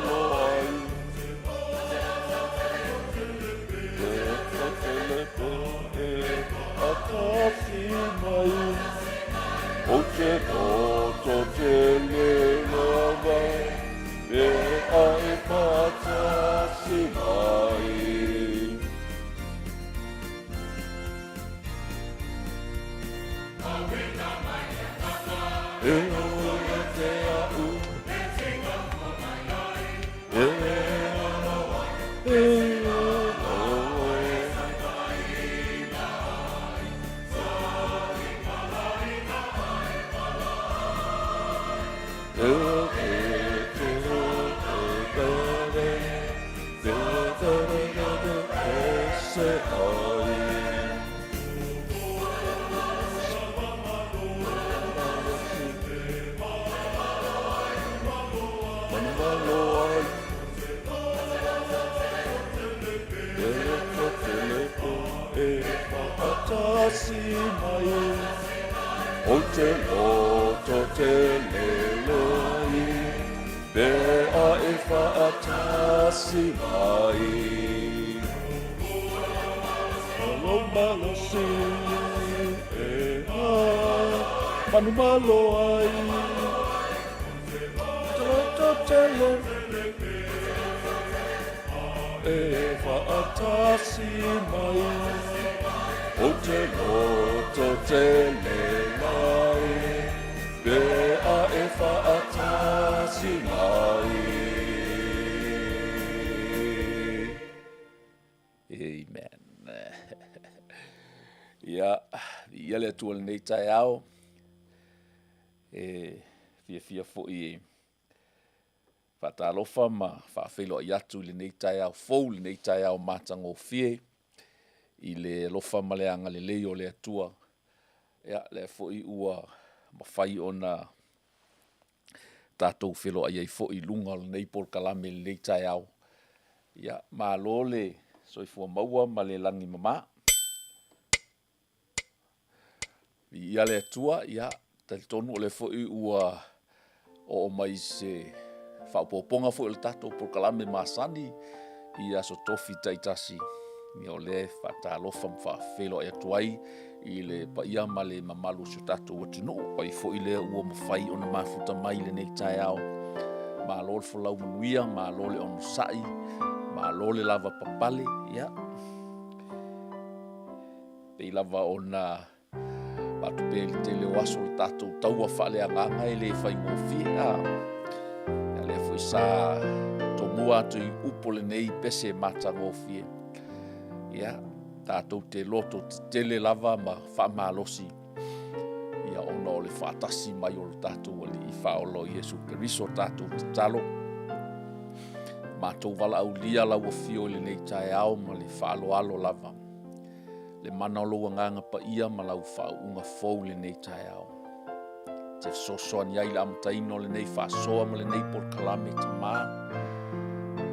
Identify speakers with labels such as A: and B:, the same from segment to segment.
A: Manumalo ai. E faatasi mai. Ou te loto tele lava pe a e faatasi mai. E ia te au. E e O te loto tele ai, pe a e whaatasi mai. Malo malosi e a manumalo ai. Loto tele e whaatasi mai. O te loto tele mai, pe a e whaatasi mai. Amen. Ia, viia le Atua i lenei taeao. E fiafia foi e faatalofa ma faafeiloai atu i lenei taeao fou, lenei taeao matagofie i le alofa ma le agalelei o le Atua. Ia, lea foi ua mafai ona tatou feloai ai foi i luga o lenei polokalame i lenei taeao. Ia, malo le soifua maua ma le lagi mama. Viia le Atua, ia, talitonu o lea foi ua oo mai se faaopoopoga foi o le tatou polokalame masani i aso tofi taitasi. Ia, o lea e faatalofa ma faafeiloai atu ai i le paia ma le mamalu o si o tatou atunuu, ai foi lea ua mafai ona mafuta mai i lenei taeao. Malo le folau manuia, malo le onosai, malo le lava papale. Ia, pei lava ona avatu pea i le tele o aso le tatou taua faaleagaga e le faigofie. A, ia lea foi sa tomua atu i upu o lenei pese matagofie. Ia, tatou te loto tetele lava ma faamalosi ia ona o le faatasi mai o le tatou Alii Faaola o Iesu Keriso tatou tatalo. Matou valaaulia lau afio i lenei taeao ma le faaaloalo lava. Le mana o lou agaga paia ma lau faauuga fou i lenei taeao. Te fesoasoani ai i le amataina o lenei faasoa ma lenei polokalame Tamā.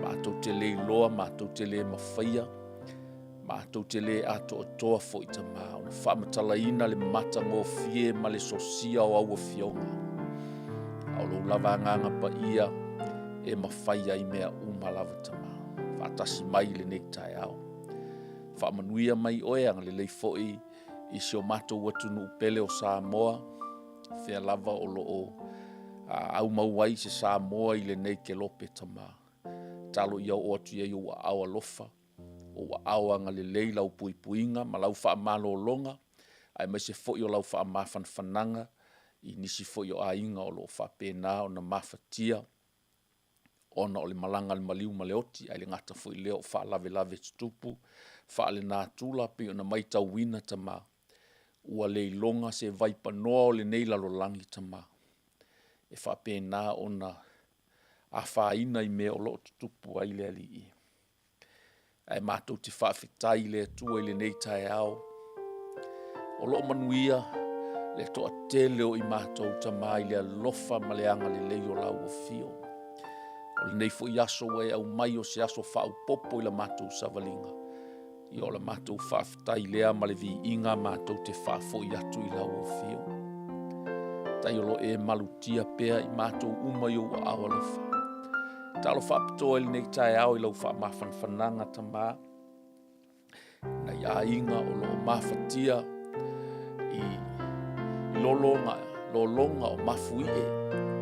A: Matou te le iloa, matou te le mafaia, matou te le atoatoa foi Tamā, ona faamatalaina le matagofie ma le sosia o au afioga. A o lou lava agaga paia e mafai ai mea uma lava Tamā. Faatasi mai i lenei taeao. Faamanuia mai oe, agalelei foi i si o matou atunuu pele o Samoa, fea lava o lo o aumau ai se Samoa i lenei kelope Tamā. Talo ia oo atu i ai ou aao alofa, ou aao agalelei, lau puipuiga ma lau faamalologa, aemaise foi o lau faamafanafanaga i nisi foi o aiga o lo o faapena ona mafatia ona o le malaga a le maliu ma le oti, ae le gata foi i lea o faalavelave tutupu faalenatura pei ona matauina Tamā. Ua le iloga se vaipanoa o lenei lalolagi Tamā e faapena ona afaina i mea o lo o tutupu ai le Alii. Ae matou te faafetai i le Atua i lenei taeao. O lo o manuia le toatele o i matou Tamā i le alofa ma le agalelei o lau afio. O lenei foi aso ua e aumai o se aso faaopoopo i la matou savaliga. Ia o la matou faafetai lea ma le viiga matou te faafoi atu i lau afio. Tai o lo e malutia pea i matou uma i ou aao alofa. Tatalo faapitoa i lenei taeao i lau faamafanafanaga Tama, nai aiga o lo o mafatia i lologa, lologa o mafuie,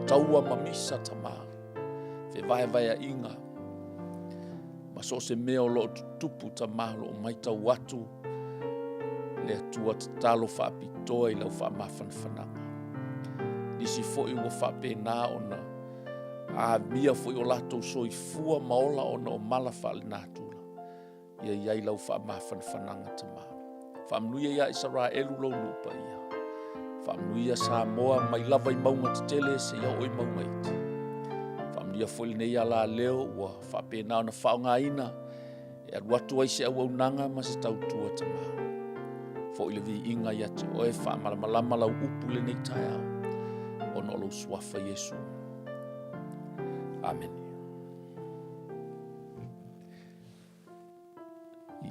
A: taua ma misa Tama, fevaevaeaiga ma so o se mea o lo o tutupu Tama, o lo o matau atu le Atua tatalo faapitoa i lau faamafanafanaga. Nisi foi ua faapena ona amia foi o latou soifua ma ola ona o mala faalenatura. Ia i ai lau faamafanafanaga Tama. Faamanuia ia Isaraelu lou nuu paia. Faamanuia Samoa mai lava i mauga tetele seia oo i mauga iti. Faamanuia foi lenei alaleo ua faapena ona faaaogaina e alu atu ai se auaunaga ma se tautua Tama. Foi le viiga ia te oe, faamalamalama lau upu i lenei taeao ona o lou suafa Iesu. Amene.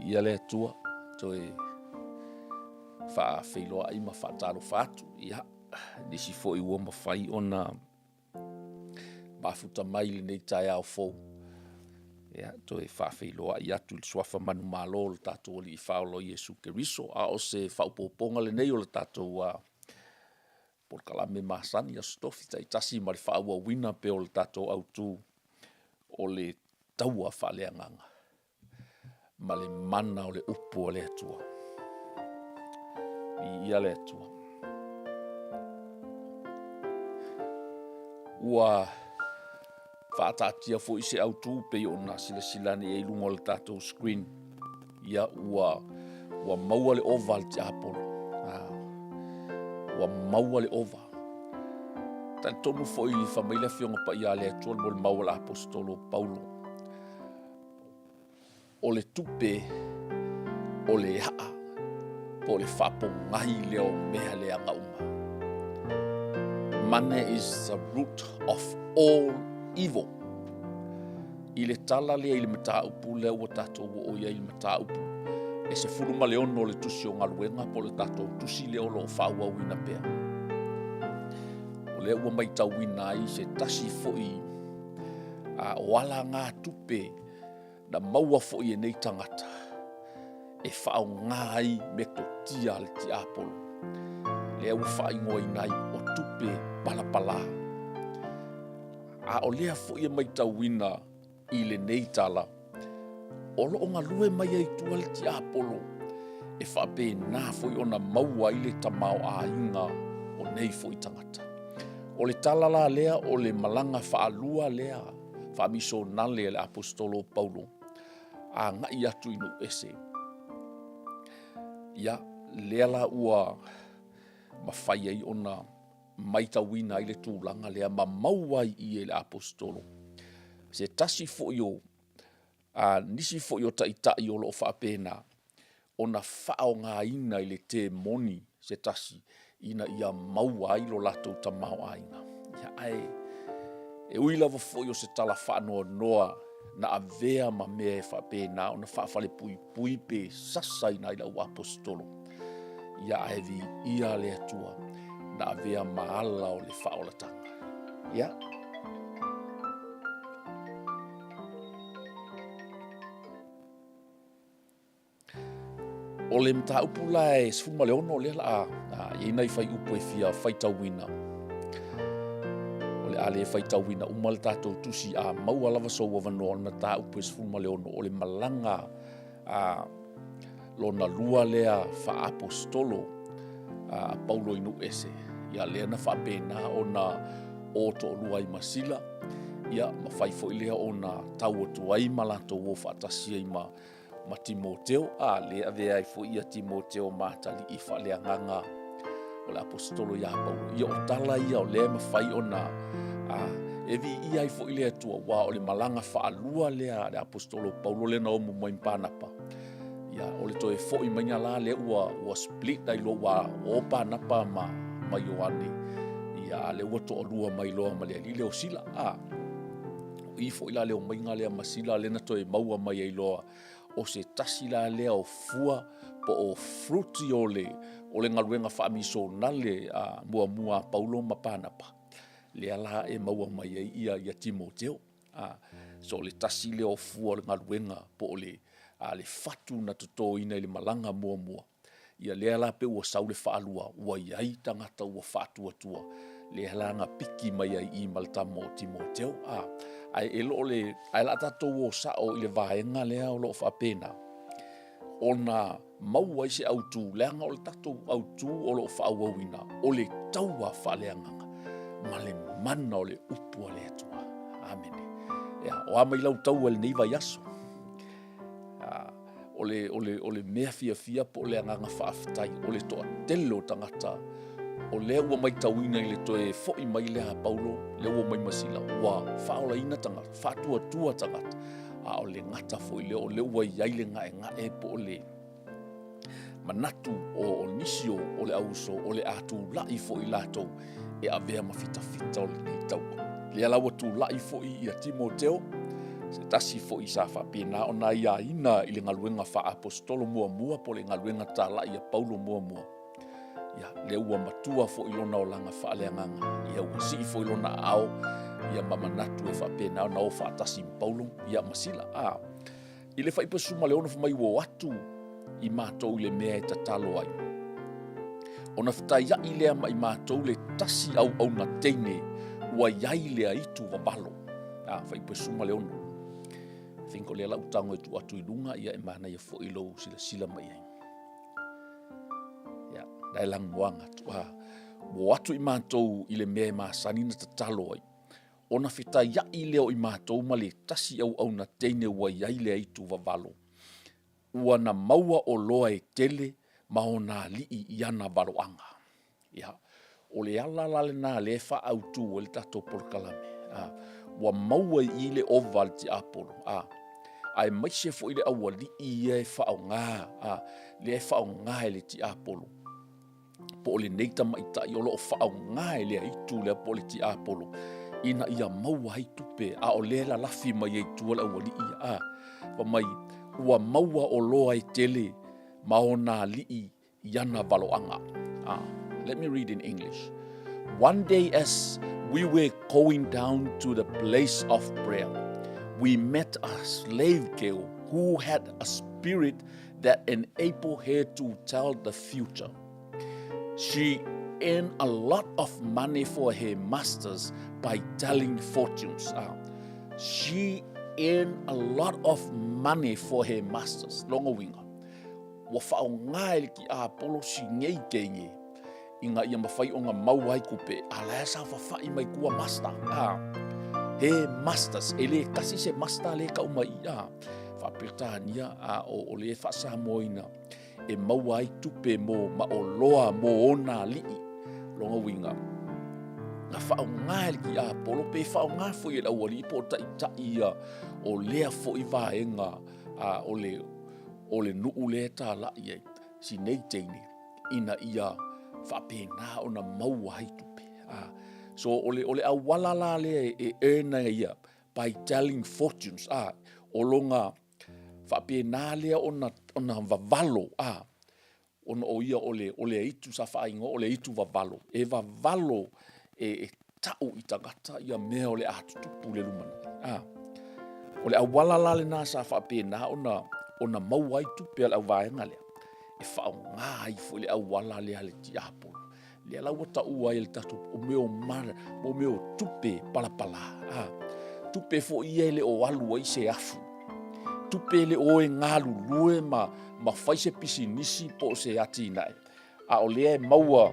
A: Ia le Atua toe faafeiloai ma faatalofa atu. Ia, nisi foi ua mafai ona mafuta mai i lenei taeao fou. Ia, toe faafeiloai atu i le suafa manumalo o le tatou Alii Faaola o Iesu Keriso. A o se faaopoopoga lenei o le tatou polokalame masani Aso Tofi taitasi ma le faaauauina pea o le tatou autu o le taua faaleagaga ma le mana o le upu a le Atua. Viia le Atua. Ua faataatia foi se autu pei ona silasila ane i ai i luga o le tatou screen. Ia ua, ua maua le ova a le tiapolo. Ah, ua maua le ova. Talitonu foi fai mai le Afioga Paia a le Atua le molimau a le Aposetolo o Paulo. O le tupe o le aa po o le faapogai lea o mea leaga uma. Money is the root of all evil. I le tala lea i le mataupu lea ua tatou oo i ai i le mataupu e 16 o le tusi o galuega po o le tatou tusi lea o lo o faaauauina pea. O lea ua matauina ai se tasi foi a, o alagatupe na maua foi e nei tagata e faaaoga ai metotia a le tiapolo lea ua faaigoaina ai o tupe palapala. A o lea foi e matauina i lenei tala, o lo o galue mai ai i tua le tiapolo e faapena foi ona maua ai le tamaoaiga o nei foi tagata. O le tala la lea o le malaga faalua lea faamisionale a le Aposetolo o Paulo agai atu i nuu ese. Ia, lea la ua mafai ai ona maitauina ai le tulaga lea ma maua ai i e le Aposetolo se tasi foi o a nisi foi o taitai o lo o faapena ona faaaogaina i le temoni se tasi ina ia maua ai lo latou tamaoaiga. Ia, ae e ui lava foi o se tala faanoanoa na avea ma mea e faapena ona faafalepuipui pe sasaina ai le au aposetolo, ia ae viia le Atua na avea ma ala o le faaolataga. Ia. O le mataupu la e 16 lea la a i ai nai fuaiupu e fia faitauina. O le a le faitauina uma le tatou tusi a maua lava sou avanoa o le mataupu e 16 o le malaga a lona lua lea faaapostolo a Paulo i nuu ese. Ia lea na faapena ona o toalua ai ma Sila, ia ma fai foi lea ona tau atu ai ma latou o faatasi ai ma ma Timoteo, a lea avea ai foi ia Timoteo ma atalii faaleagaga o le aposetolo ia Paulo. Ia o tala ia o lea e mafai ona a, e viia ai foi le Atua, aua o le malaga faalua lea a le aposetolo Paulo lea na omo mai ma Panapa. Ia, o le toe foi maiga la lea ua, ua split ai loa, ua o Panapa ma, ma Ioane. Ia, a lea ua toalua mai loa ma le alii lea o Sila. A, o i foi la le omaiga lea ma Sila lea na toe maua mai ai loa o se tasi la lea o fua po o fruti o le, o le galuega faamisonale a muamua a Paulo ma Panapa, lea la e maua mai ai ia, ia Timoteo. A, So o le tasi lea o fua o le galuega po o le, a, le fatu na totoina i le malaga muamua. Ia lea la pei ua sau le faalua, ua i ai tagata ua faatuatua, lea la na piki mai ai i i ma le tama o Timoteo. A, ae e le o le, ae o le a tatou o sao i le vaega lea o lo o faapena ona maua ai se autu, leaga o le tatou autu o lo o faaauauina, o le taua faaleagaga ma le mana o le upu a le Atua. Amene. Ia, o a mai lau taua i lenei vaiaso? O le, o le, o le mea fiafia po o le agaga faafetai, o le toatele o tagata o lea ua maitauina i le toe foi mai lea a Paulo, lea ua mai ma Sila, ua faaolaina tagata, faatuatua tagata, a o le gata foi lea o lea ua i ai le gaegae po o le manatu o, o nisi o, o le auuso o le a tulai foi latou e avea ma fitafita o lenei taua. Lea la ua tulai foi ia Timoteo, se tasi foi sa faapena ona aiaina i le galuega faaapostolo muamua po o le galuega talai a Paulo muamua. Ia, lea ua matua foi lona olaga faaleagaga, ia ua sii foi lona aao, ia ma manatu e faapena ona o faatasi ma Paulo, ia ma Sila. A, I le 46 fai mai ua o atu i matou i le mea e tatalo ai. Ona fetaiai lea ma i matou le tasi auauna teine ua i ai le aitu vavalo. A, 46. I think o lea la u tago e tuu atu i luga, ia e manaia foi lou silasila mai ai. Ia, la e lanumoana atu. A, ua o atu i matou i le mea e masani na tatalo ai. Ona fetaiai lea o i matou ma le tasi auauna teine ua i ai le aitu vavalo, ua na maua oloa e tele ma ona alii i ana valoaga. Ia, o le ala la lena lea e faaautu ai le tatou polokalame. A, ua maua i i le ova a le tiapolo, a, aemaise foi le aualii ia e faaaoga, a, lea e faaaoga e le tiapolo. po o lenei tamaitai o lo o faaaoga e le aitu lea po o le tiapolo ina ia maua ai tupe, a o lea e lalafi mai ai tua le aualii ia. A, fai mai, ua maua oloa e tele ma ona alii i ana valoaga. A, let me read in English. One day as we were going down to the place of prayer, we met a slave girl who had a spirit that enabled her to tell the future. She earned a lot of money for her masters by telling fortunes. Ah, she earned a lot of money for her masters. Longa winga. Ua whaonga e le ki Apollo si ngei kenge ina ia mawhai o ngā mau ai kupe, a la sa whawhai mai kua master. Ah, he masters, e le kasi se master le ka umai. Ah, Faa-Peretania, a o, o le faa-Samoaina e maua ai tupe mo ma oloa mo ona aliʻi. Lona uiga, na faaaoga e le tiapolo pe faaaoga foi e le aualii po o taitai ia o lea foi vaega a, o le, o le nuu lea e talai ai, si nei teine, ina ia faapena ona maua ai tupe. A, so o le, o le auala la lea e earn ai ia, by telling fortunes, a, o lona faapena lea ona, ona vavalo, a, ona o ia o le, o le aitu sa faaigoa o le aitu vavalo, e vavalo e, e tau i tagata ia mea o le a tutupu le lumanai. A, o le auala la lena sa faapena ona, ona maua ai tupe a le auvaega lea, e faaaoga ai foi le auala lea a le tiapolo. Lea la ua taua ai e le tatou, o mea o mala, o mea o tupe palapala. A, tupe foi ia e le o alu ai se afu. Tupe e le o e galulue ma, ma fai se pisinisi po o se atinae. A o lea e maua,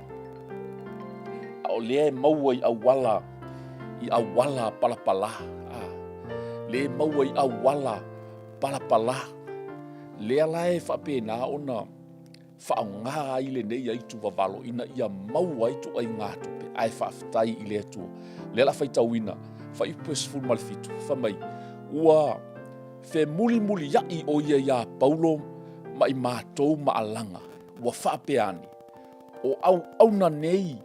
A: a o lea e maua i auala, i auala palapala. A, lea e maua i auala palapala. Lea la e faapena ona Faaaoga ai lenei aitu vavalo ina ia maua ai ituaiga tupe, ae faafetai i le Atua. O lea la faitauina, fuaiupu e 17, fai mai, ua femulimuliai ʻo ia iā Paulo ma i matou maʻalaga, ua faapea ane, o auauna nei,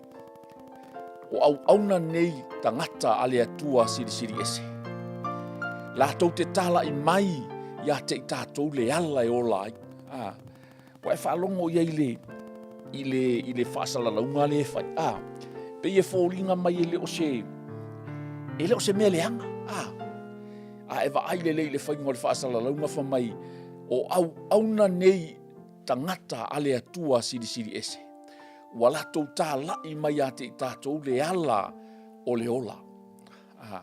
A: o auauna nei tagata a le Atua Silisili Ese. Latou te tālaʻi mai iā te i tātou le ala e ola ai. Ah. Ua e faalogo i ai i le, i le, i le faasalalauga lea e fai. A, pei e foliga mai e le o se, e le o se mea leaga. A, A e vaai lelei i le faiga o le faasalalauga fai mai, o auauna nei tagata a le Atua Silisili Ese, ua latou talai mai ia te i tatou le ala o le ola. A,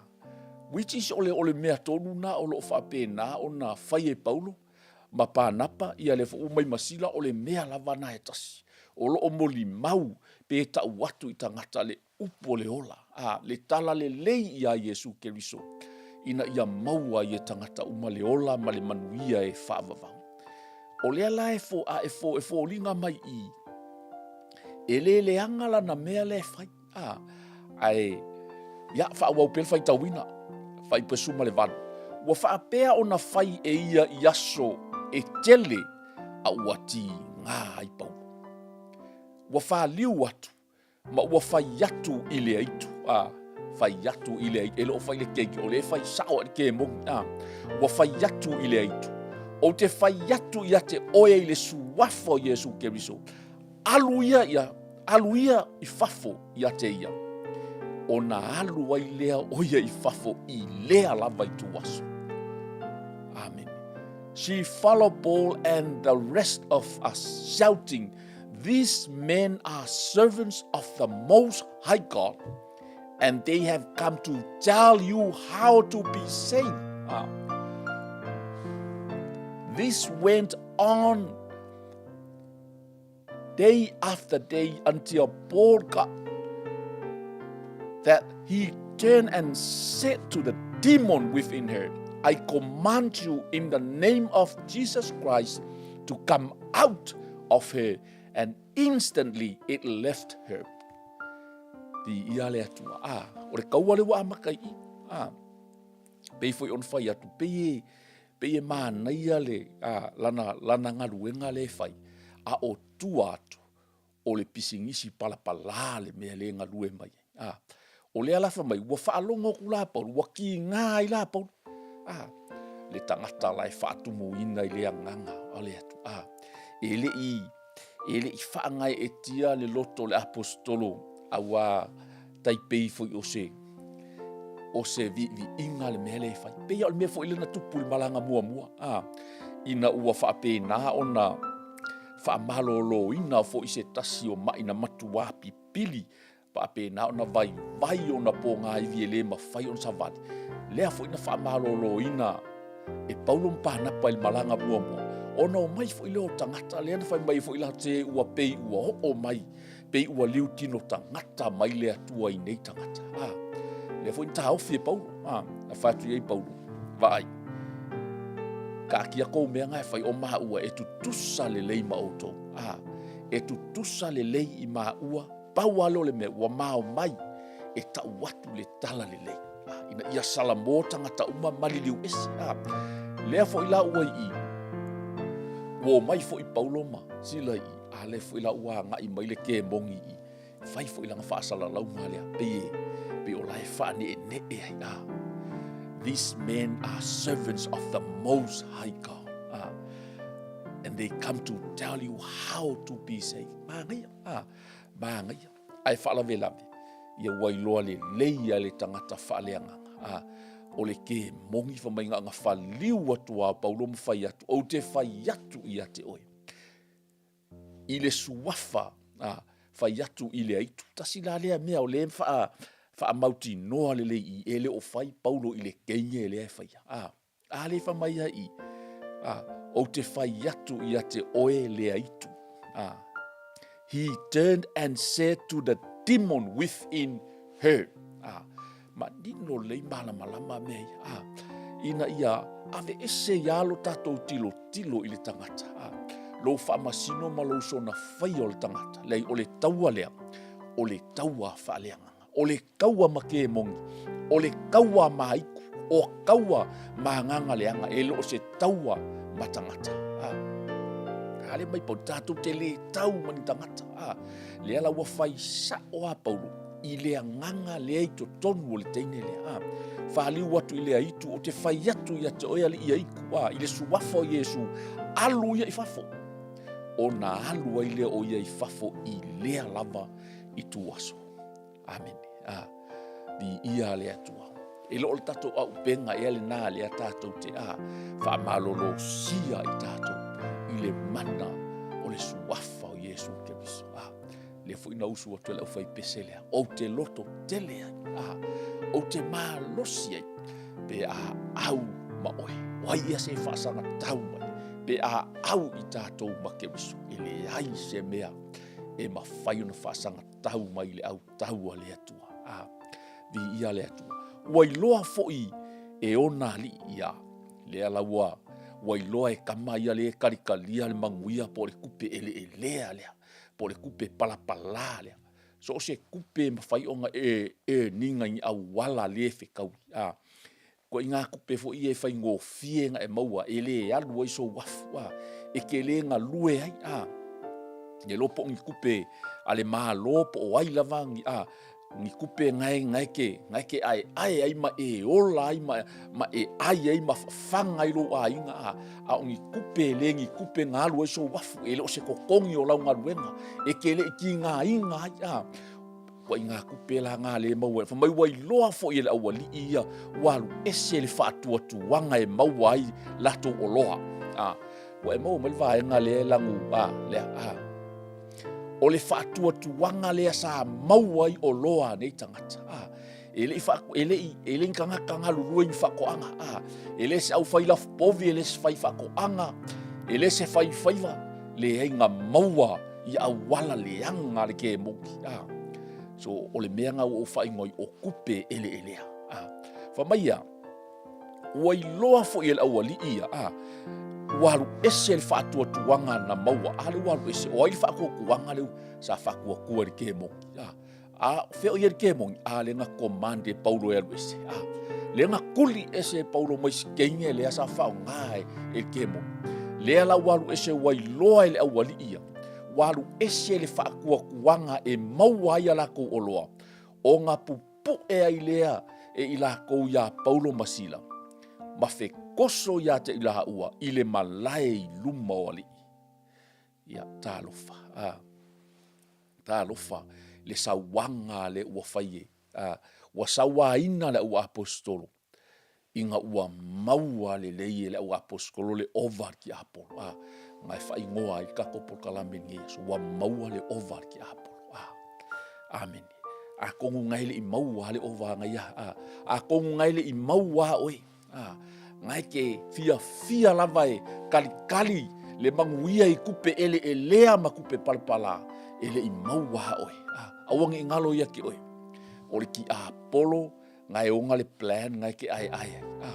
A: which is o le, o le mea tonu na o lo o faapena ona fai e Paulo ma Panapa, ia lea foi ua mai ma Sila, o le mea lava na e tasi. O lo o molimau pe tau atu i tagata le upu o le ola, a, le tala lelei iā Iesu Keriso, ina ia maua ai e tagata uma le ola ma le manuia e faavavau. O lea la e fo, a e fo, e foliga mai i, e le leaga lana mea lea e fai, a, ae, ia, faaauau pea le faitauina, faaipesu ma le valu. Ua faapea ona fai e ia i aso e tele a ua tiga ai Paulo. Ua faliu atu Ma ua fai atu i le aitu, a, fai atu i le aitu, e le o fai i le keiki, o lea e fai sao i le kemoni, a, ua fai atu i le aitu. Ou te fai atu ia te oe i le suafa o Iesu Keriso, alu ia ia, alu ia i fafo ia te ia. Ona alu ai lea o ia i fafo i lea lava ituaso. Amene. She followed Paul and the rest of us, shouting, These men are servants of the Most High God, and they have come to tell you how to be saved. Ah. This went on day after day until Paul got that he turned and said to the demon within her, I command you in the name of Jesus Christ to come out of her and instantly it left her. Viia le Atua. A, o le kaua le ua amata i i. A, pei foi ona fai atu, pei e, pei e manaia le, a, lana, lana galuega le e fai, a o tua atu, o le pisinisi palapalā le mea le galue mai ai. A, o lea la fai mai, ua faalogo atu la Paulo, ua kīgā ai la Paulo. A, le tagata la e faatumuina i le agaga o le Atua. A, e le i, e le i faagaeetia le loto o le aposetolo, auā tai pei foi o se, o se viiviiga le mea lea e fai. Pei o le mea foi lea na tupu i le malaga muamua, a, ina ua faapena ona faamaloloina foi se tasi o maʻi na matuā pipili, faapena ona vaivai ona pogaiwi e le mafai ona savali. Lea foi na faamaloloina e Paulo ma Panapa i le malaga muamua, ona omai foi lea o tagata lea na fai mai foi la te ua pei ua oo mai, pei ua liutino tagata mai le Atua i nei tagata. A, lea foi na taofi e Paulo, a, na fai atu i ai Paulo, vaai, kaatia kou mea nga e fai o maua e tutusa lelei ma outou. A, e tutusa lelei i maua, pau lava lea o le mea ua mao mai e tau atu le tala lelei. A, ina ia salamo tagata uma maliliu ese. A, lea foi la ua i i, ua omai foi Paulo ma Sila i i, a lea foi la ua agai mai le kemoni i i, fai foi lana faasalalauga lea, pei e, pei o la e faaneenee ai. A, these men are servants of the Most High God. A, and they come to tell you how to be saved. Manaia, a, manaia. Ae faalavelave, ia ua iloa lelei a le tagata faaleagaga. A, o le kemoni fai mai na ona faliu atu a Paulo ma fai atu, ou te fai atu ia te oe. I le suafa, a, fai atu i le aitu. Tasi la lea mea o lea e faa, faamautinoa lelei i e le o fai Paulo i le keine lea e faia. A, a le fai mai ai i, a, ou te fai atu ia te oe le aitu. A, he turned and said to the demon within her. A, manino lelei malamalama mea ia. A, ina ia aveese ia lo tatou tilotilo i le tagata. A, lou faamasino ma lou soona faia o le tagata. Leai, o le taua lea, o le taua faaleagaga. O le kaua ma kemoni, o le kaua ma aiku, o kaua ma agaga leaga, e le o se taua ma tagata. A, ale mai Paulo, tatou te le tau ma ni tagata. A, lea la ua fai sao a Paulo i le agaga lea i totonu o le teine lea. A, faliu atu i le aitu, ou te fai atu ia te oe alii aiku, a, i le suafa o Iesu, alu ia i fafo. Ona alu ai lea o ia i fafo i lea lava ituaso. Amene. A, viia le Atua. E le o le tatou auupega ea lena lea tatou te a faamalolosia i tatou i le mana o le suafa o Iesu Keriso. A, lea foi na usu atu e le aufaipese lea, ou te loto tele ai, a, ou te malosi ai, pe a au ma oe. O ai ia se faasagatau mai, pe a au i tatou ma Keriso. E leai se mea e mafai ona faasagatau mai i le autau a le Atua. A, viia le Atua. Ua iloa foi e ona alii ia, lea la ua, ua iloa e tama ia le kalikalia le manuia po o le kupe eleelea lea, po o le kupe palapala lea. So o se kupe e mafai ona e earn ina i ni auala le fetaui, a. Ituaiga tupe foi ia e faigofie ona e maua, e le alu ai sou afu, a, e te le galue ai, a. Le iloa po o ni tupe a le Malo po o ai lava ni, a, ni tupe na e, na e te, na e te aeae ai ma e ola ai ma, ma e ai ai ma fafaga ai lou aiga, a, a o ni tupe e le ni tupe na alu ai sou afu, e le o se totogi o lau galuega, e te le i tigaina ai, a. Ituaiga tupe la na le maua. Fai mai ua iloa foi e le aualii ia ua alu ese le faatuatuaga e maua ai latou oloa. A, ua e maua mai le vaega lea e lanu, a, lea, a. O le faatuatuaga lea sa maua ai oloa a nei tagata. A, e le i faatu, e le i, e le i tagata galulue i ni faatoaga. A, e le se aufai lafupovi, e le se fai faatoaga, e le se fai faiva, leai na maua i auala leaga a le kemoti. A, so o le mea na ua ou faaigoa ai o kupe eleelea. A, fai mai ia, ua iloa foi e le aualii ia, a, ua alu ese le faatuatuaga na maua. A lea ua alu ese, o ai le faatuatuaga lea sa faatuatua i le kemoti? A, A o fea o i ai le kemoni? A lea na command e Paulo e alu ese. A lea na kuli ese e Paulo mai sikeine lea sa faaaoga e le kemoni. Lea la ua alu ese ua iloa e le aualii ia, ua alu ese le faatuatuaga e maua ai a latou oloa, ona pupue ai lea e i latou iā Paulo ma Sila, ma fetoso ia te i laua i le malae i luma o alii. Ia, talofa, a. Talofa, le sauaga lea ua fai e, a, ua sauaina le auaposetolo, ina ua maua lelei e le auaposetolo le ova a le tiapolo, a, na e faaigoa ai le tatou polokalame i lenei aso, ua maua le ova a le tiapolo, a. Amene. Atonu na e le i maua le ova a ia, a, atonu na e le i maua oe, A, na e te fiafia lava e kalikali le manuia i kupe eleelea ma kupe palapala, e le i maua a oe. A, aua ne i galo ia te oe. O le tiapolo na e ona le plan na e te aeae ai. A,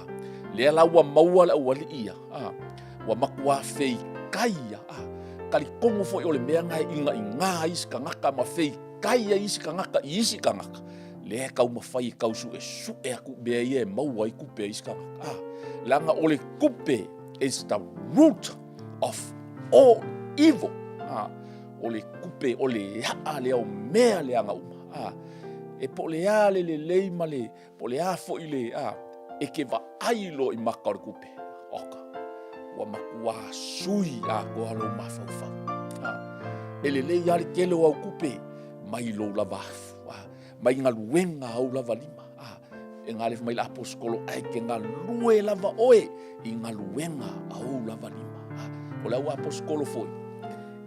A: lea la ua maua le aualii ia. A, ua matua feikai ia. A, talitonu foi o le mea na e inaina ai isi tagata ma feikai ai isi tagata i isi tagata. Lea e taumafai e tau suesue atu mea ia e maua ai tupe a isi tagata. Ah, leaga o le tupe is the root of all evil. Ah, o le tupe, o le aa lea o mea leaga uma. Ah, e po o le a le lelei ma le, po o le a foi le, ah, e ke vaai loa i maka o le tupe. Oka, ua matua sui atoa lou mafaufau. Ah, e lelei lava le tele o au tupe, mai lou lava afu, ah, mai galuega a ou lava lima. Ah, e galefa mai le aposetolo, ae ke galue lava oe i galuega a ou lava lima. Ah, o le au aposetolo foi,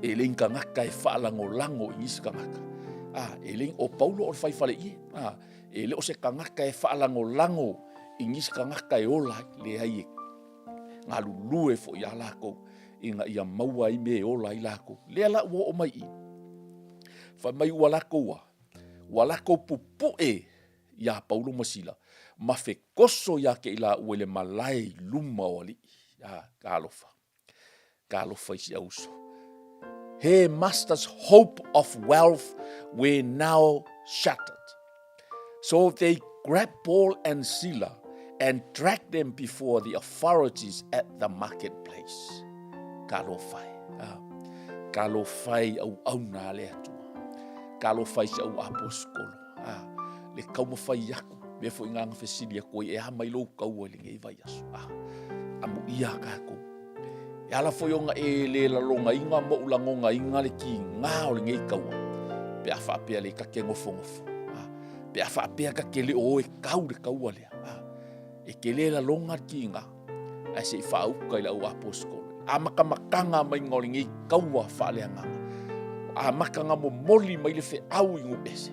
A: e le i tagata e faalagolago i nisi tagata. Ah, e le o Paulo o le fai fale ie. Ah, e le o se tagata e faalagolago i nisi tagata e ola ai, leai e galulue foi iā lakou ina ia maua ai mea e ola ai lakou. Lea la ua oo mai i i, fai mai ua lakou a, ua lakou pupue iā Paulo ma Sila, ma fetoso ia te i laua i le malae i luma o alii. A, talofa. Talofa i si au uso. Her master's hope of wealth were now shattered. So they grabbed Paul and Sila and dragged them before the authorities at the marketplace. Talofa e. Ah. Talofa e i auauna a le Atua. Talofa i si au aposetolo. Ah. Le taumafai aku. Mea foi ngā nga fesili aku ai e a mai lou kaua i lenei vaiaso. Ah. Amuia a kākou. E ala foi ona e le lalogaina ma ou lagogaina le kigā o lenei kaua, pe a faapea le ta te nofonofo, a, pe a faapea ta te le o e kau le kaua lea, a. E te le lalona le kiga, ae se i faauka i le au aposetolo. Amatamataga maiga o lenei taua faaleagaga. Ua amata ona momoli mai le feau i nuu ese,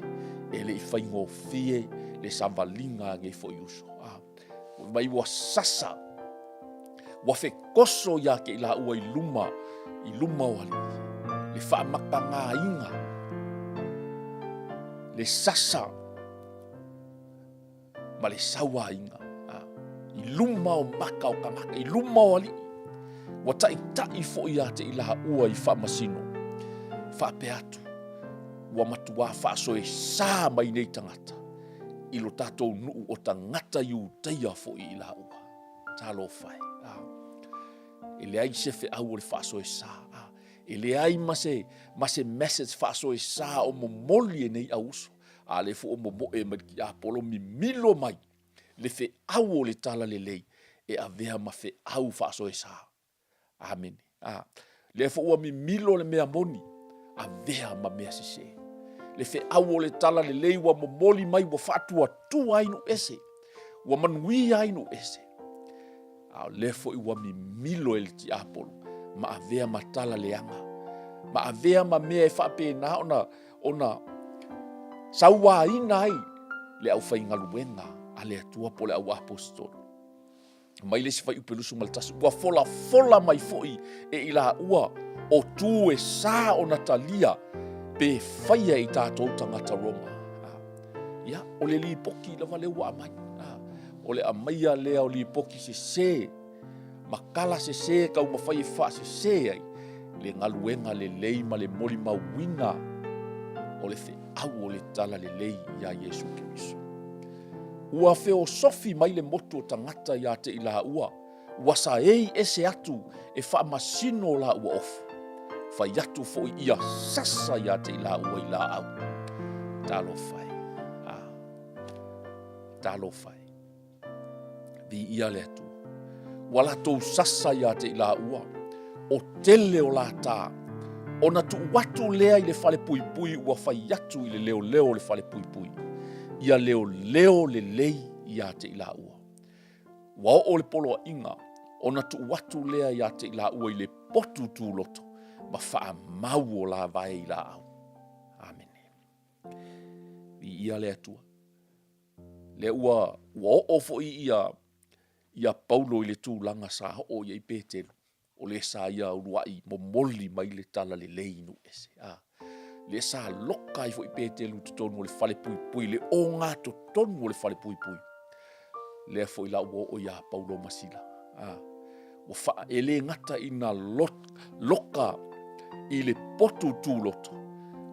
A: e le i faigofie le savaliga a nei foi uso. Ah, mai ua sasa, ua fetoso ia te i laua i luma, i luma o alii. Le faamatagaina, le sasa, ma le sauaina i luma o maka o tagata, i luma o alii. Ua taʻitaʻi foi ia te i laua i faamasino. Faapea atu, ua matuā faasoesa mai nei tagata i lo tatou nuu o tagata Iutaia foi i laua. Talofa e. E leai se feau o le faasoesa. E leai ma se, ma se message faasoesa o momoli e nei auuso. A lea foi o momoe mai le tiapolo mimilo mai le feau o le talalelei e avea ma feau faasoesa. Amene. A, lea foi ua mimilo le mea moni, avea ma mea sese. Le feau o le talalelei ua momoli mai ua faatuatua ai nuu ese, ua manuia ai nuu ese. A o lea foi ua mimilo e le tiapolo ma avea ma tala leaga, ma avea ma mea e faapena ona ona sauaina ai le aufaigaluega a le Atua po o le au aposetolo. Mai le isi fuaiupu 21, ua folafola mai foi e i laua o tu e sa ona talia pe faia i tatou tagata Roma. Ia, o le lipoti lava lea ua aumai. O le aumaia lea o lipoti sese ma tala sese e taumafai e faasese ai le galuega lelei ma le molimauina o le feau o le talalelei iā Iesu Keriso. Ua feosofi mai le motu o tagata iā te i laua, ua saei ese atu e faamasino o laua ofu. Fai atu foi ia sasa iā te i laua i laau. Talofa e. Ah. Talofa e. Viia le Atua. Ua latou sasa iā te i laua, o tele o lata, ona tuu atu lea i le fale puipui ua fai atu i le leoleo o le fale puipui, ia leoleo lelei iā te i laua. Ua oo le poloaiga, ona tuu atu lea iā te i laua i le potu tūloto ma faamau o la vae i laau. Amene. Viia le Atua. Lea ua, ua oo foi ia, ia Paulo i le tulaga sa oo i ai Petelu, o le sa ia uluai momoli mai le tala lelei i nuu ese. A, lea sa loka ai foi Petelu i totonu o le fale puipui, le ogatotonu o le fale puipui. Lea foi la ua oo iā Paulo ma Sila. A, ua faa, e le gata ina lot, loka i le potu tūloto,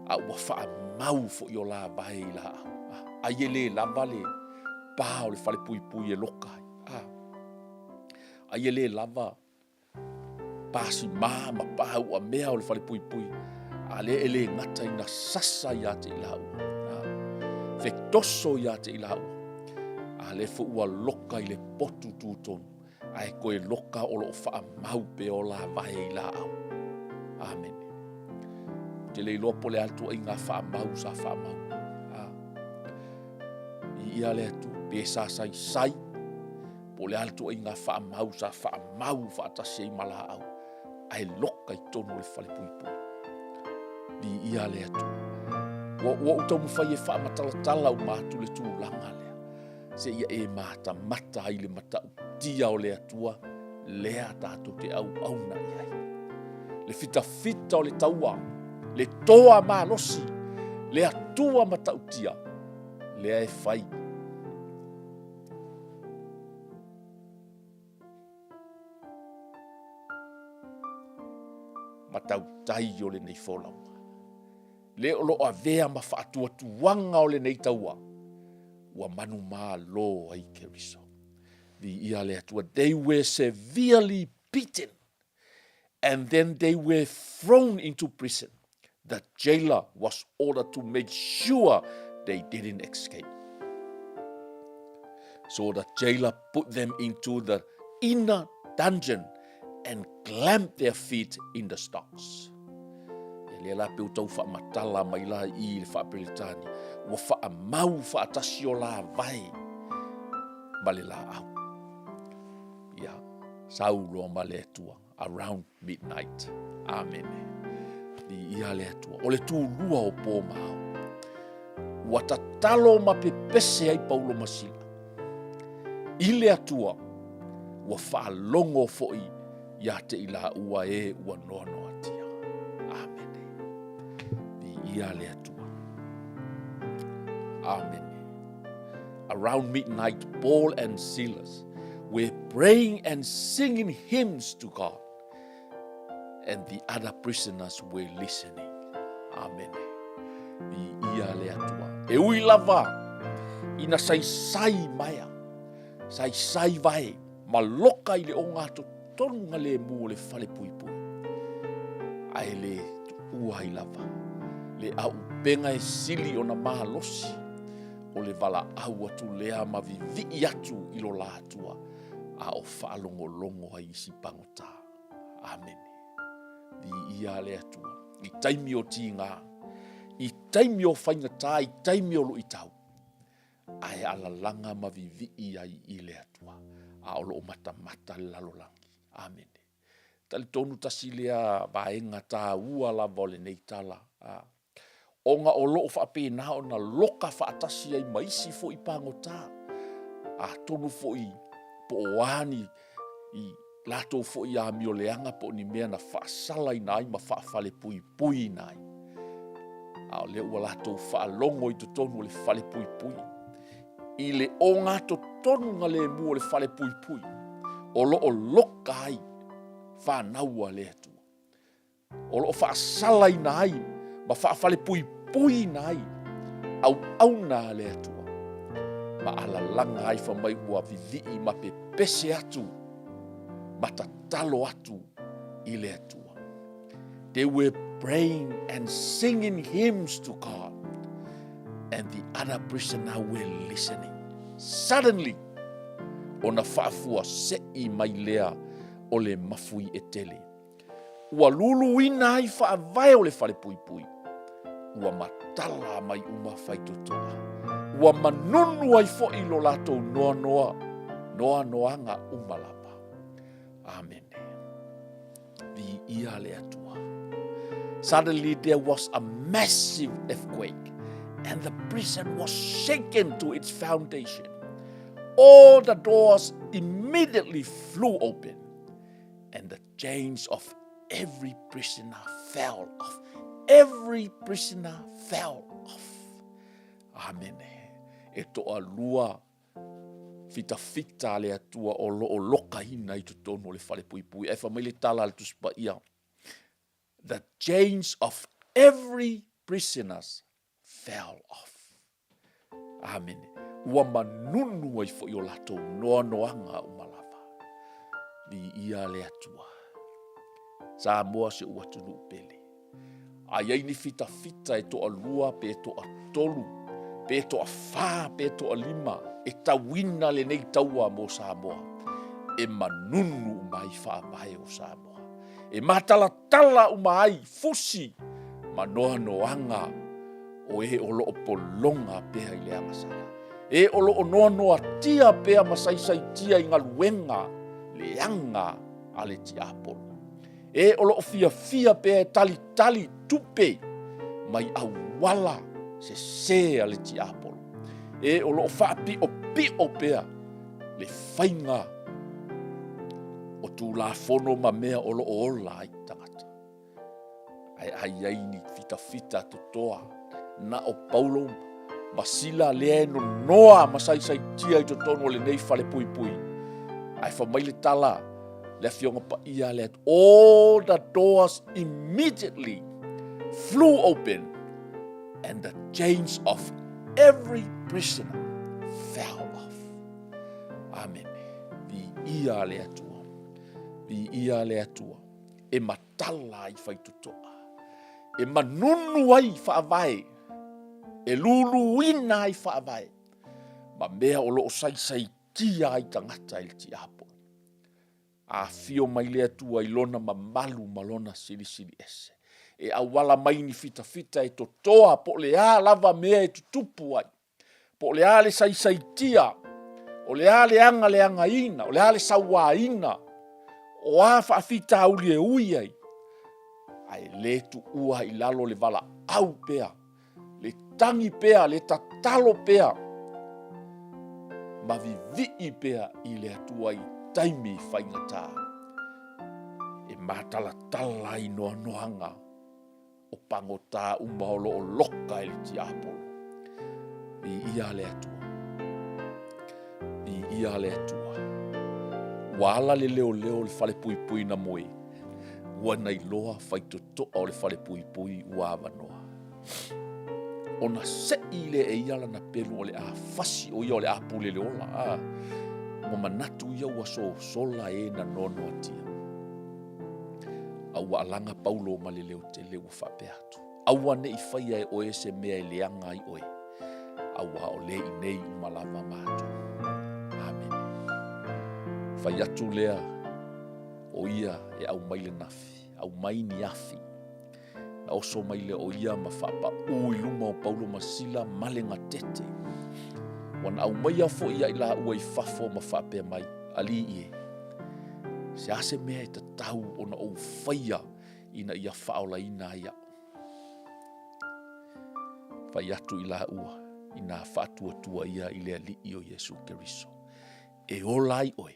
A: a ua faamau foi o la vae i laau. A, ai e le lava le pā o le fale puipui e loka ai. A, ai e le lava pā simā ma pā uamea o le fale puipui, a lea e le gata ina sasa iā te i laua. A, fetoso iā te i laua. A lea foi ua loka i le potu tūtonu. Ae koe loka o loo faamau pea o la vae i laau. Amene. Ou te le iloa po o le a le tuuaiga faamau sa faamau. A. I ia le Atua, pe sa saisai, po o le a le tuuaiga faamau sa faamau faatasi ai ma laau, ae loka i totonu o le fale puipui. Viia le Atua. Ua, ua ou taumafai e faamatalatala uma atu le tulaga lea. Seia e matamata ai le matautia o le Atua lea tatou te auauna i ai. Le fitafita o le taua, le toa malosi, le Atua matautia, lea e fai. Ma tautai o lenei folauga. Le o lo o avea ma faatuatuaga o lenei taua, ua manumalo ai Keriso. Viia le Atua. They were severely beaten and then they were thrown into prison. The jailer was ordered to make sure they didn't escape. So the jailer put them into the inner dungeon and clamp their feet in the stocks. E lea la peu tau faamatala mai la i le faapeletani, ua faamau faatasi o la vae ma le laau. Sau loa ma le Atua around midnight. Amene. Viia le Atua. O le tulua o pō ma ao. Ua tatalo ma pepese ai Paulo ma Sila. I le Atua, ua faalogo foi ia te i laua e ua noanoatia. Amene. Viia le Atua. Amene. Around midnight, Paul and Silas were praying and singing hymns to God, and the other prisoners were listening. Amen. Viia le Atua. E ui lava ina saisai maea, saisai vae, ma loka i le ogatotonu galemu o le fale puipui. Ae le tuua ai lava le auupega e sili ona malosi o le valaau atu lea ma vivii atu i lo la Atua a o faalogologo ai isi pagota. Amene. Viia le Atua. I taimi o tigā, i taimi o faigata, i taimi o luitau, ae alalaga ma vivii ai i le Atua, a o lo o matamata le lalolagi. Amene. Talitonu tasi lea vaega taua lava o lenei tala, a, ona o lo o faapena ona loka faatasi ai ma isi foi pagota, atonu foi po o a ni i latou foi amio leaga po o ni mea na faasalaina ai ma faafalepuipuiina ai. A o lea ua latou faalogo i totonu o le falepuipui, i le ogatotonu galemu o le falepuipui, o lo o loka ai fanau a le Atua. O lo o faasalaina ai ma faafalepuipuiina ai auauna a le Atua, ma alalaga ai fai mai ua vivii ma pepese atu ma tatalo atu i le Atua. They were praying and singing hymns to God, and the other prisoner were listening. Suddenly, ona faafuasei mai lea o le mafui e tele. Ua luluina ai faavae o le falepuipui. Ua matala mai uma faitotoa. Ua manunu ai foi lo latou noanoa, noanoaga uma lava. Amene. Viia le Atua. Suddenly there was a massive earthquake and the prison was shaken to its foundation. All the doors immediately flew open and the chains of every prisoner fell off. Every prisoner fell off. Amene. E toalua fitafita a le Atua o lo o lokaina i totonu o le falepuipui. Ae fai mai le tala a le Tusi Paia, The chains of every prisoners fell off. Amene. Ua manunu ai foi o latou noanoaga uma lava. Viia le Atua. Samoa si ou atunuu pele. A i ai ni fitafita e toalua pe toatolu, pe toafa pe toalima e tauina lenei taua mo Samoa, e manunu uma ai faavae o Samoa. E matalatala uma ai fusi ma noanoaga o e o lo o pologa pea i le agasala. E o lo o noanoatia pea ma saisaitia i galuega leaga a le tiapolo. E o lo o fiafia pea e talitali tupe mai auala sesē a le tiapolo. E o lo o faapiʻopiʻo pea le faiga o Tulafono ma mea o lo o ola ai tagata. Ae a i ai ni fitafita totoa na o Paulo ma Sila lea e nonoa ma saisaitia i totonu o lenei falepuipui. Ae fai mai le tala le Afioga Paia le all the doors immediately flew open and the chains of every prisoner fell off. Amene. Viia le Atua. Viia le Atua. E matala ai faitotoa. E manunu ai faavae. E luluina ai faavae. Ma mea o lo o saisaitia ai tagata i le tiapolo. Afio mai le Atua i lona mamalu ma lona silisili ese. E auala mai ni fitafita e totoa po o le a lava mea e tutupu ai. Po o le a le saisaitia, o le a le agaleagaina, o le a le sauaina. O a faafitauli e ui ai, ae le tuua i lalo le valaau pea, le tagi pea, le tatalo pea, ma vivii pea i le Atua i taimi faigata e matalatala ai noanoaga o pagota uma o lo o loka e le tiapolo. Viia le Atua. Viia le Atua. Ua ala le leoleo o le falepuipui na moe. Ua na iloa faitotoa o le falepuipui ua avanoa. Ona sei lea e ia lana pelu o le a fasi o ia o le a pule le ola. A, ua manatu ia ua sosola e na noanoatia. A ua alaga Paulo ma le leo tele ua faapea atu, Aua ne i faia e oe se mea e leaga ai oe, auā o le i nei uma lava matou. Amene. Fai atu lea o ia e aumai le nafi, aumai ni afi. Na oso mai lea o ia ma faapaū i luma o Paulo ma Sila ma le gatete. Ua na aumaia foi ia i laua i fafo ma faapea mai, Alii e, se a se mea e tatau ona ou faia ina ia faaolaina ai au? Fai atu i laua inā faatuatua ia i le Alii o Iesu Keriso, e ola ai oe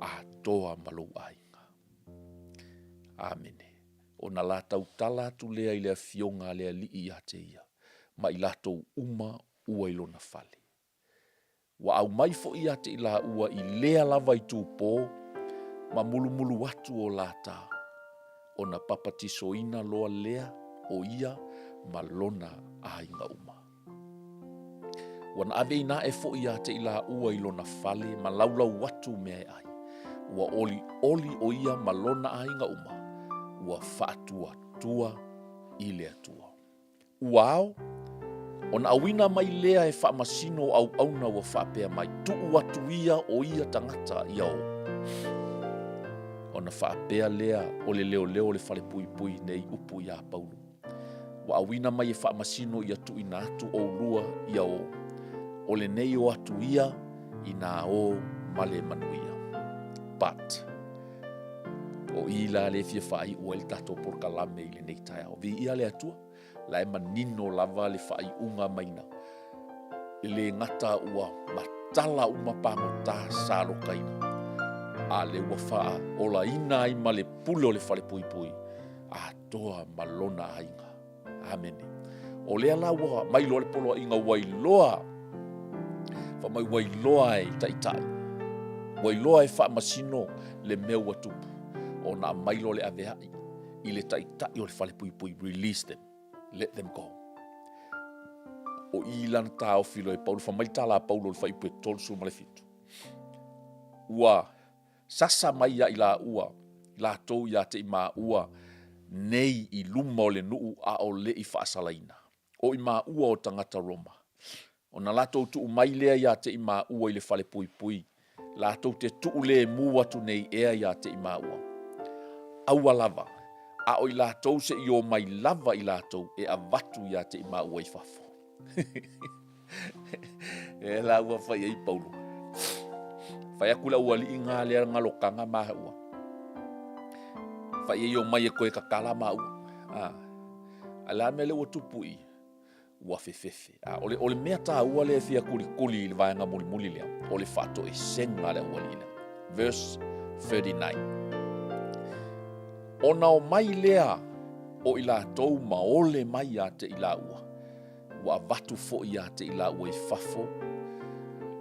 A: atoa ma lou aiga. Amene. Ona la tautala atu lea i le afioga a le alii ia te ia, ma i latou uma ua i lona fale. Ua aumai foi ia te i laua i lea lava itupo ma mulumulu atu o lata, ona papatisoina loa lea o ia ma lona aiga uma. Ua na aveina aʻe foi ia te i laua i lona fale ma laulau atu mea e ʻai. Ua ʻoliʻoli ʻo ia ma lona aiga uma, ua faatuatua i le Atua. Ua ao, ona ʻauina mai lea e faamasino o auauna ua faapea mai, Tuu atu ia o ia tagata ia o. Ona faapea lea o le leoleo o le falepuipui nei upu iā Paulo. Ua ʻauina mai e faamasino ia tuuina atu ʻoulua ia o. ʻO lenei o atu ia inā o ma le manuia. But, o i la le fia faaiu ai le tatou polokalame i lenei taeao. Viia le Atua, la e manino lava le faaiuga maina. E le gata ua matala uma pagota sa lokaina, a le ua faaolaina ai ma le pule o le falepuipui, atoa ma lona aiga. Amene. O lea la ua mai loa le poloaiga ua iloa, fai mai ua iloa e taitai, ua iloa e faamasino le mea ua tupu, ona aumai loa le aveai i le taitai o le falepuipui, release them, let them go. O i lana taofi loa e Paulo, fai mai le tala a Paulo i le fuaiupu e 37, ua Sasa mai ia i laua, latou ia te i māua nei i luma o le nuu a o le i faasalaina, o i māua o tagata Roma. Ona latou tuu mai lea ia te i māua i le fale puipui, latou te tuu lemu atu nei ea ia te i māua. Aua lava, a o i latou se i o mai lava i latou e avatu ia te i māua i fafo. E la ua fai ai Paulo. Fai atu le aualii ngā lea ngalokanga maua. Fai ai o mai e koe kakala maua. Ah. A la mea le ua tupu i ua fefefe. Ah, o le, o le mea tāua lea e fia kulikuli i le vaega mulimuli lea, o le faatoesega a le aualii lea. Verse 39. Ona o mai lea o i latou ma ole mai ia te i laua, ua avatu foi ia te i laua i fafo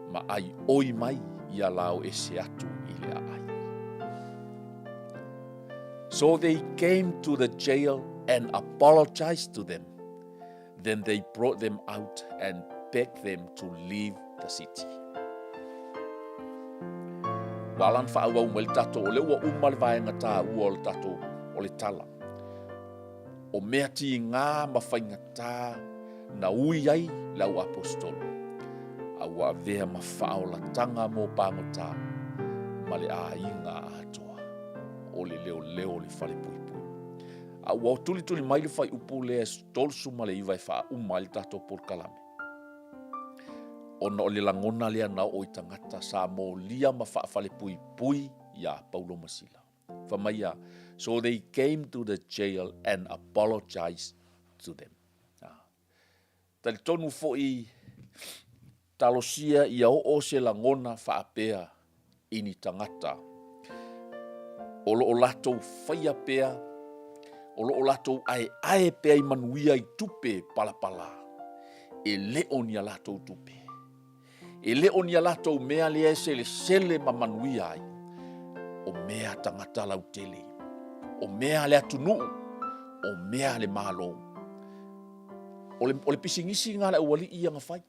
A: ma ʻaiʻoi mai ia lao ese atu i le aai. So they came to the jail and apologized to them. Then they brought them out and begged them to leave the city. Ua ala ona faaauau mai le tatou, o lea ua uma le vaega taua o le tatou, o le tala. O mea tigā ma faigata na ui ai le au aposetolo, a ua avea ma faaolataga mo pagota ma le aiga atoa o le leoleo o le falepuipui. A ua tulituli mai le fuaiupu lea e 39 e faauma ai le tatou polokalame, ona o le lagona lea na oo i tagata sa molia ma faafalepuipui iā Paulo ma Sila. Fai mai a, So they came to the jail and apologized to them. Talitonu foi talosia ia oo se lagona faapea i ni tagata o lo o latou faia pea, o lo o latou aeae pea i manuia i tupe palapala, e le o ni a latou tupe. E le o ni a latou mea lea e selesele ma manuia ai, o mea a tagata lautele, o mea a le atunuu, o mea a le Malo. O le, o le pisinisi lena a le aualii ia na fai,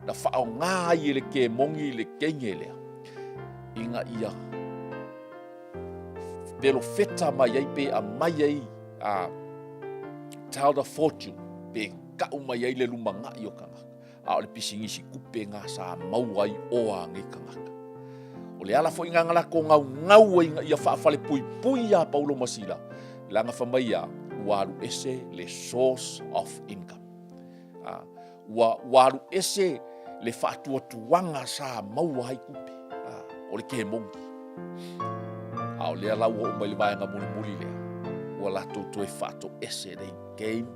A: na faaaoga ai e le kemogi le kenge lea, ina ia pelofeta mai ai pe aumai ai a tell the fortune, pe kau mai ai le lumanai o tagata. A o le pisinisi tupe na sa maua ai oa a nei tagata. O le ala foi na na latou gaugau ai ina ia faafalepuipui ia Paulo ma Sila, leaga fai mai ia, ua alu ese le source of income. A, ua, ua alu ese le faatuatuaga sa maua ai tupe, a, o le kemogi. A o lea la ua oo mai le vaega mulimuli lea, ua latou toe faatoese, they came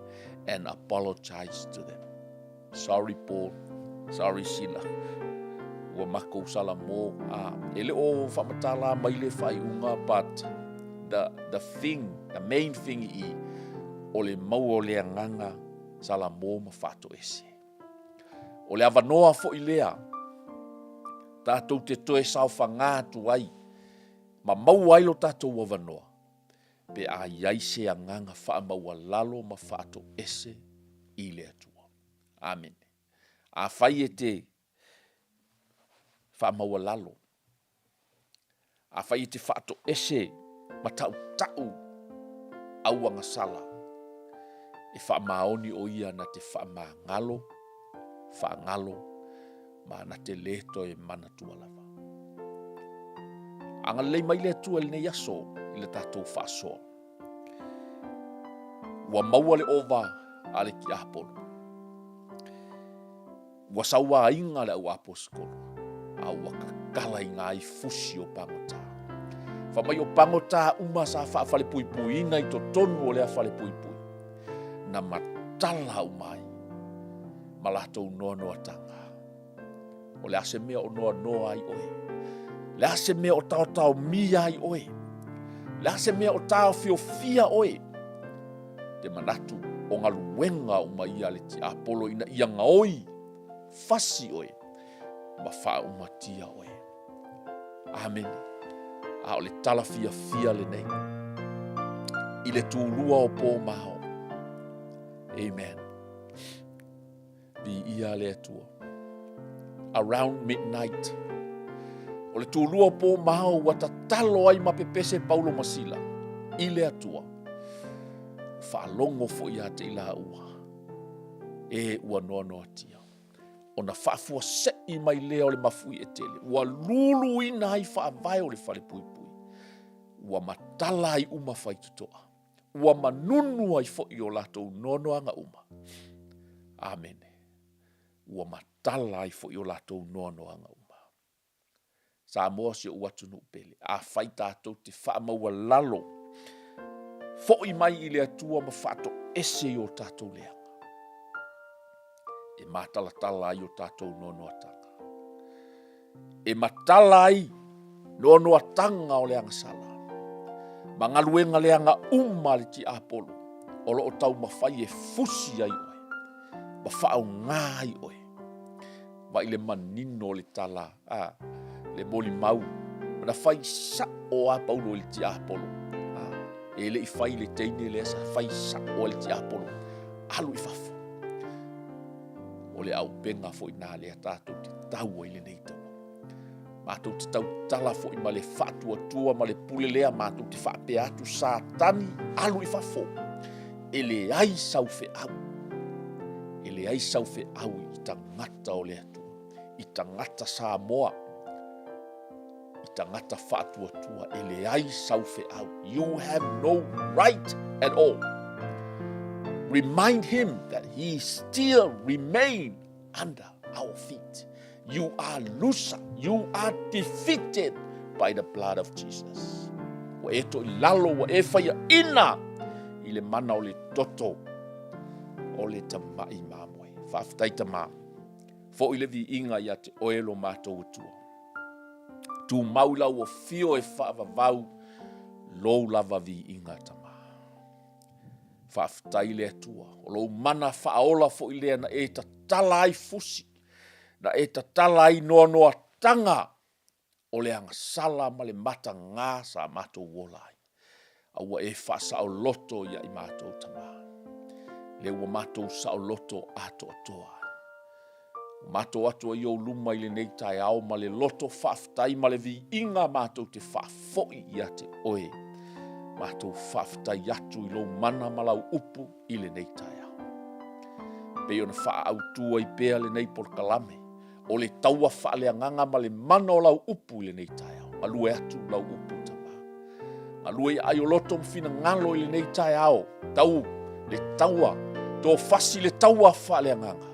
A: and apologized to them. Sorry Paul, sorry Sila. Ua makou salamo. Ah, e le o faamatala mai le faaiuga, but the, the thing, the main thing i, o le maua o le agaga salamo ma faatoese. O le avanoa foi lea, tatou te toe saofaga atu ai, ma maua ai lo tatou avanoa, pe a i ai se agaga faamaualalo ma faatoese i le Atua. Amene. Afai e te faamaualalo, afai e te faatoese ma tautau auagasala, e faamaoni o ia na te faamagalo, faagalo, ma na te lē toe manatua lava. Agalelei mai le Atua i lenei aso i le tatou faasoa. Ua maua le ova a le tiapolo. Ua sauaina le au aposetolo, a ua tatala i nā fusi o pagota. Fai mai o pagota uma sa faafalepuipuiina i totonu o lea falepuipui, na matala uma ai ma latou noanoatanga. O le a se mea o noanoa ai oe? Le a se mea o taotaomia ai oe? Le a se mea o taofiofia oe? Te manatu o galuega uma ia a le tiapolo ina ia gaoi fasi oe ma faaumatia oe. Amene. A o le tala fiafia lenei i le tulua o pō mao. Amen. Viia le Atua. Around midnight. O le tulua o pō mao ua tatalo ai ma pepese Paulo ma Sila i le Atua. Faalogo foi ia te i laua e ua noanoatia. Ona faafuasei mai lea o le mafuie tele, ua luluina ai faavae o le falepuipui, ua matala ai uma faitotoa, ua manunu ai foi o latou noanoaga uma. Amene. Ua matala ai foi o latou noanoaga uma. Samoa si ou atunuu pele, afai tatou te faamaualalo, foi mai i le Atua ma faatoese i o tatou leaga, e matalatala ai o tatou noanoataga. E matala ai noanoataga o le agasala, ma galuega leaga uma a le tiapolo o lo o taumafai e fusi ai oe, ma faaaoga ai oe. Vaai le manino o le tala a le molimau. Na fai sao a Paulo i le tiapolo. A, e le i fai le teine lea sa fai sao a le tiapolo. Alu i fafo. O le aupega foi nā lea tatou te tau ai lenei taua. Matou te tautala foi ma le faatuatua ma le pule lea, matou te faapea atu, Satani, alu i fafo. E leai sau feau. E leai sau feau i tagata o le Atua, i tagata Samoa, i tagata faatuatua. E leai sau feau. You have no right at all. Remind him that he still remain under our feet. You are loser. You are defeated by the blood of Jesus. Ua e toilalo, ua e faiaina i le mana o le toto o le tamai mamoe. Faafetai Tama, foi le viiga ia te Oe lo matou Atua. Tumau i lau afio e faavavau lou lava viiga Tama. Faafetai le Atua, o lou mana faaola foi lea na e tatala ai fusi, na e tatala ai noanoataga o le agasala ma le mataga sa matou ola ai, a ua e faasaoloto ia i matou Tama, lea ua matou saoloto atoatoa ai. Ua matou o atu ai i ou luma i lenei taeao ma le loto faafetai ma le viiga matou te faafoi ia te Oe. Matou faafetai atu i lou mana ma lau upu i lenei taeao. E pei ona faaautu ai pea lenei polokalame, o le taua faaleagaga ma le mana o lau upu i lenei taeao. Galue atu lau upu Tama. Galue i aai o loto ma finagalo i lenei taeao. Tau le taua, tofasi le taua faaleagaga.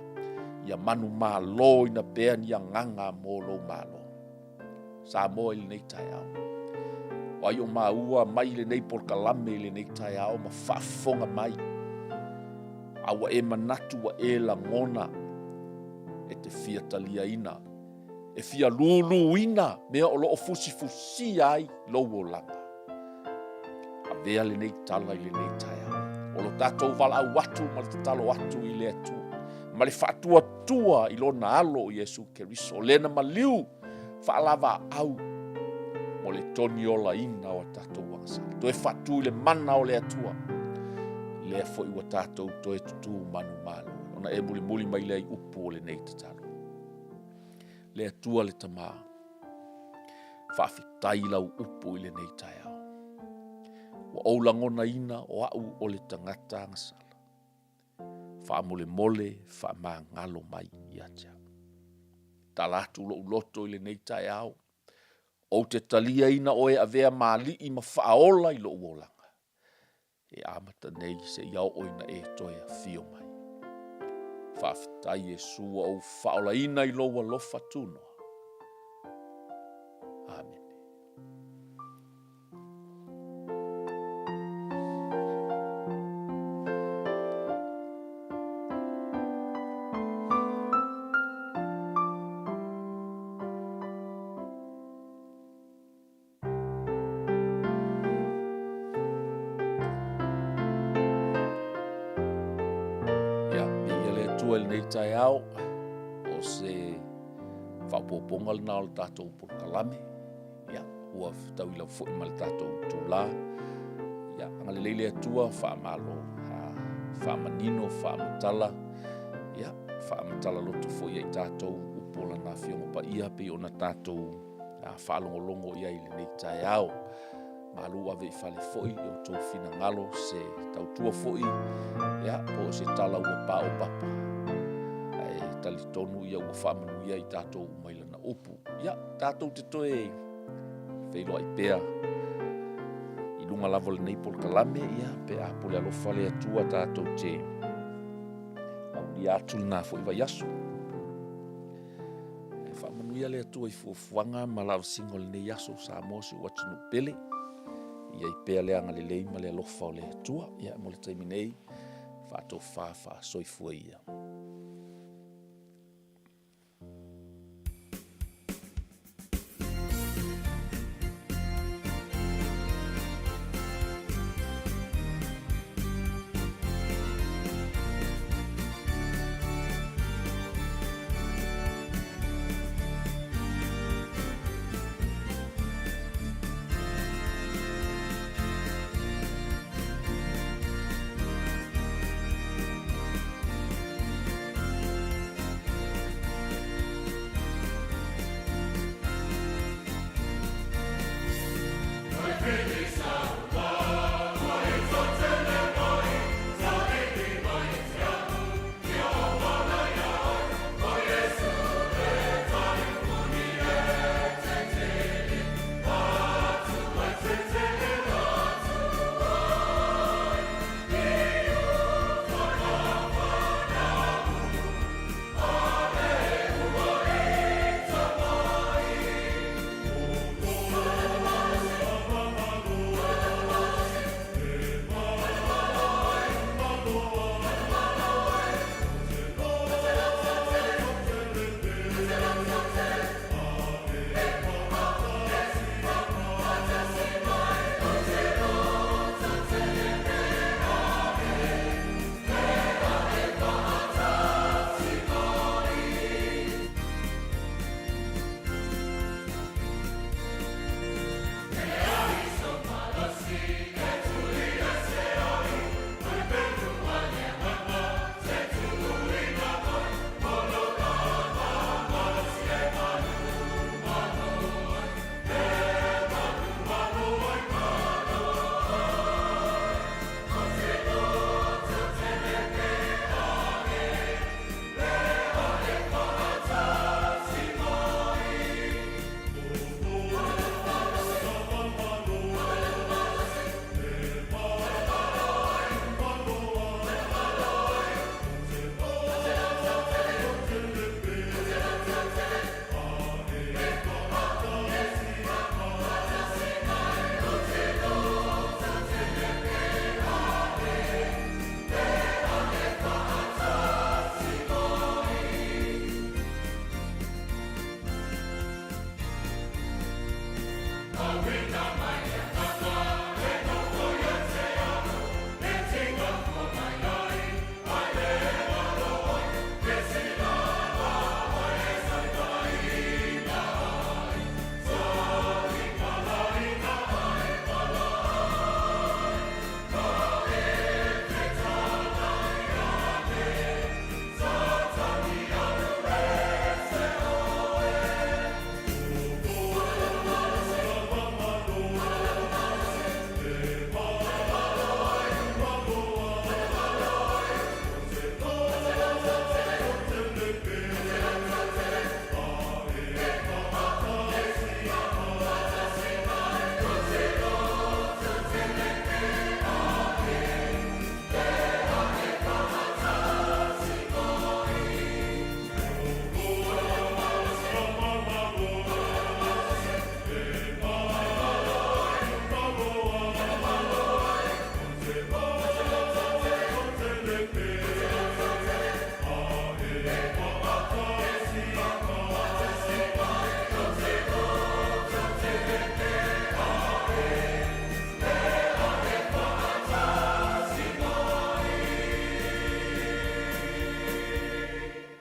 A: Ia manumalo ina pea ni agaga mo lou malo. Samoa i lenei taeao. O ai o maua mai lenei polokalame i lenei taeao ma faafofoga mai. A ua e manatu ua e lagona e te fia taliaina, e fia luluina mea o lo o fusifusia ai lou olaga. Avea lenei tala i lenei taeao. O lo tatou valaau atu ma le tatalo atu i le Atua ma le faatuatua i lona alo o Iesu Keriso, o lena maliu faalavaau mo le toniolaina o a tatou agasala. Toe faatu i le mana o le Atua, lea foi ua tatou toe tutu manumalo, ona e mulimuli mai lea i upu o lenei tatalo. Le Atua le Tama, faafetai i lau upu i lenei taeao. Ua ou lagonaina o au o le tagata agasala. Faamolemole faamagalo mai ia te au. Tala atu lou loto i lenei taeao, ou te taliaina oe e avea ma alii ma faaola i lou olaga. E amata nei seia oo ina e toe afio mai. Faafetai Iesu ua ou faaolaina i lou alofa tunoa. Amene. Ia, viia le Atua i lenei taeao, o se faaopoopoga lena o le tatou polokalame. Ia, ua fetaui lava foi ma le tatou itula. Ia, agalelei le Atua, faamalo, faamanino, faamatala, ia, faamatala loto foi ia i tatou upu o Lana Afioga Paia pei ona tatou faalogologo i ai i lenei taeao. Malu ave i fale foi i outou finagalo se tautua foi, ia, po o se tala ua paopapa. Ae talitonu ia ua faamanuia i tatou uma i lana upu. Ia, tatou te toe feiloai pea i luga lava o lenei polokalame, ia, pe a pule alofa le Atua tatou te aulia atu lena foi vaiaso. E faamanuia le Atua i fuafuaga ma lavasiga o lenei aso Samoa si ou atunuu pele. Ia i pea le agalelei ma le alofa o le Atua. Ia, mo le taimi nei, faatofa faasoifua ia.